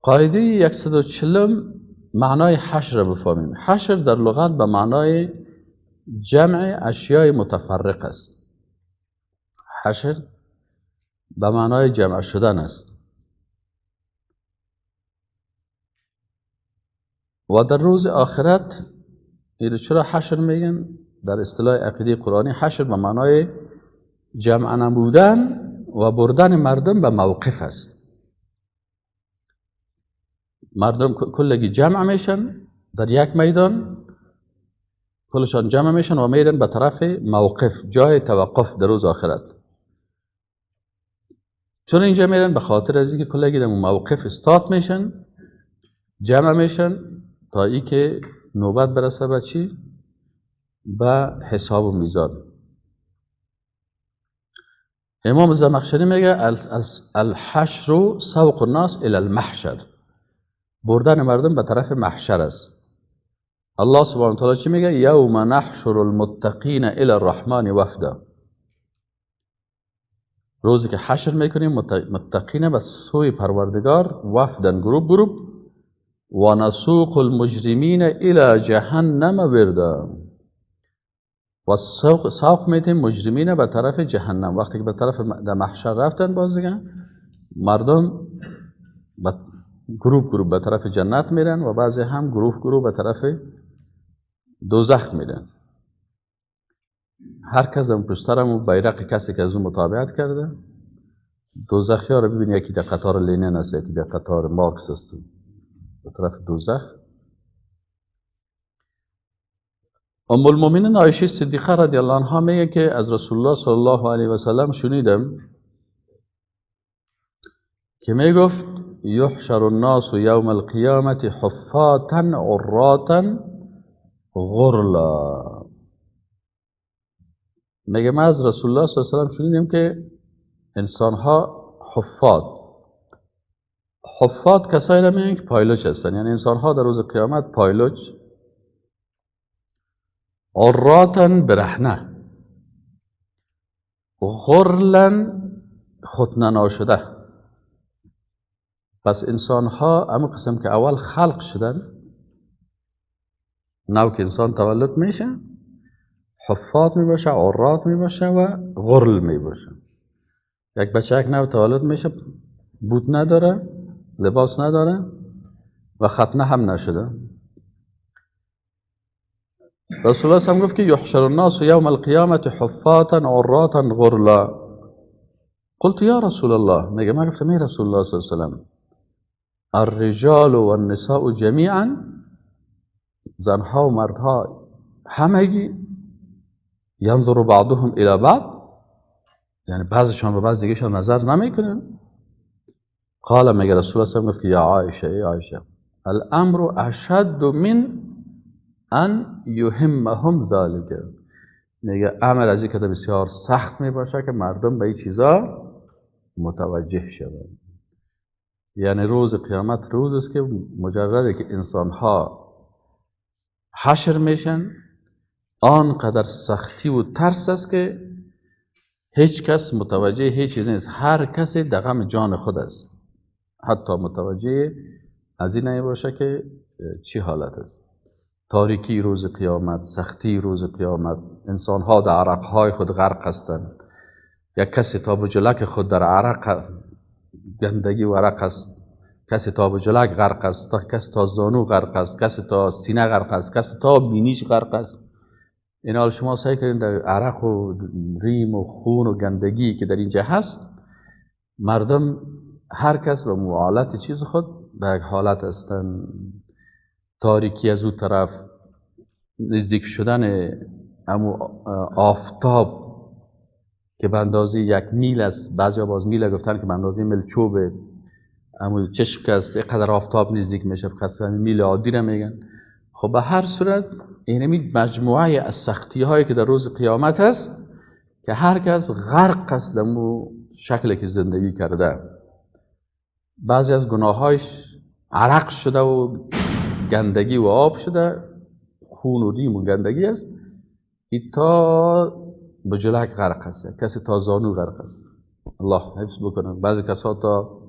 قاعده 140 معنای حشر را بفهمیم. حشر در لغت به معنای جمع اشیای متفرق است. حشر به معنای جمع شدن است و در روز آخرت این چرا حشر میگن؟ در اصطلاح عقیده قرآنی حشر به معنای جمع نمودن و بردن مردم به موقف است. مردم کلگی جمع میشن در یک میدان، کلشان جمع میشن و میرن به طرف موقف، جای توقف در روز آخرت. چون اینجا میرن؟ به خاطر از اینکه کلگی در موقف استاد میشن، جمع میشن تا ای که نوبت برسه به چی؟ به حساب و میزان. امام زمخشری میگه الحشر سوق الناس الى المحشر، بردن مردم به طرف محشر است. الله سبحانه و تعالی چی میگه؟ یوم نحشر المتقین الى الرحمن وفدا. روزی که حشر میکنیم متقین به سوی پروردگار، وفدن گروپ گروپ، و نسوق المجرمین الى جهنم وردا. و سوق میتیم مجرمین به طرف جهنم. وقتی که به طرف در محشر رفتن، باز دیگه مردم گروپ گروپ به طرف جنت میرن و بعضی هم گروه گروه به طرف دوزخ میرن. هر کس هم پشت سرم و بیرق کسی که از اون متابعت کرده. دوزخی ها رو ببین، یکی در قطار لینن است، یکی در قطار مارکس است، به طرف دوزخ. ام المؤمنین عایشه صدیقه رضی الله عنها میگه که از رسول الله صلی الله علیه و سلم شنیدم که میگفت یحشر الناس یوم القیامت حفاة عراة غرلا. میگه من از رسول الله صلی الله علیه و سلم شنیدم که انسان ها حفات کسایی را میگن که پایلوچ هستن، یعنی انسان ها در روز قیامت پایلوچ، عراتن برهنه، غرلا ختنه ناشده. پس انسان ها همون قسم که اول خلق شدن، نو که انسان تولد میشه حفات میباشه، عرات میباشه و غرل میباشه. یک بچه یک نو تولد میشه، بوت نداره، لباس نداره و ختنه هم نشده. رسول الله هم گفت که یحشر الناس یوم القیامت حفاة عراة غرلا. قلت یا رسول الله، میگه من گفتم ای رسول الله صلی الله علیه و سلم، الرجال والنساء جمیعا، زنها و مردها همگی، ینظر بعضهم الى بعض، یعنی بعضشان به بعض دیگهشان نظر نمیکنن. قال، میگه رسول الله گفت که یا عایشه، ای عایشه، الامر اشد من ان یهمهم ذلک. میگه امر از این که بسیار سخت میباشه که مردم به این چیزا متوجه شوند. یعنی روز قیامت روز است که مجرده که انسانها حشر میشن، آنقدر سختی و ترس است که هیچ کس متوجه هیچ چیز نیست. هر کسی در غم جان خود است، حتی متوجه از این نمیباشه که چی حالت است. تاریکی روز قیامت، سختی روز قیامت، انسانها در عرقهای خود غرق هستند. یک کسی تا به جلک خود در عرق گندگی و عرق است، کسی تا به جلک غرق است، تا کسی تا زانو غرق است، کسی تا سینه غرق است، کسی تا بینیش غرق است. این حال شما سعی کنید در عرق و ریم و خون و گندگی که در اینجا هست، مردم هر کس به معالت چیز خود به یک حالت هستند. تاریکی از او طرف، نزدیک شدن امو آفتاب که به اندازه یک میل است، بعضی باز میل گفتن که به اندازه میل چوب امو چشم که است، اینقدر آفتاب نزدیک میشه، پس میل عادی را میگن. خب به هر صورت اینمی مجموعه از سختی هایی که در روز قیامت هست که هر کس غرق است در امو شکلی که زندگی کرده. بعضی از گناهایش عرق شده و گندگی و آب شده، خون و ریم و گندگی است، ای تا به جلک غرق است، کسی تا زانو غرق است. الله حفظ بکنه. بعضی کسا تا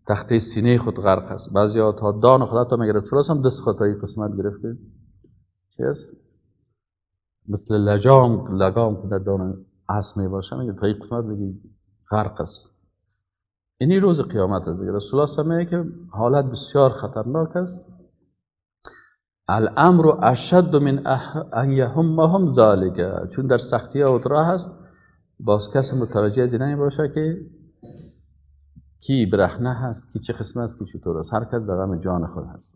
تخته سینه خود غرق است، بعضی ها تا دان خود، حتی میگه رسول الله هم دست خود تا این قسمت گرفته، چی است؟ مثل لجام، لگام که در دان اسب می باشه، میگه تا این قسمت میگه غرق است. اینی روز قیامت است. رسول الله صلی میگه که حالت بسیار خطرناک است. الامر اشد من ان یهمهم ذلک، چون در سختی ها و راه هست، باز کس متوجه از این باشه که کی برهنه هست، کی چه قسم است، کی چطور است. هر کس در غم جان خود هست.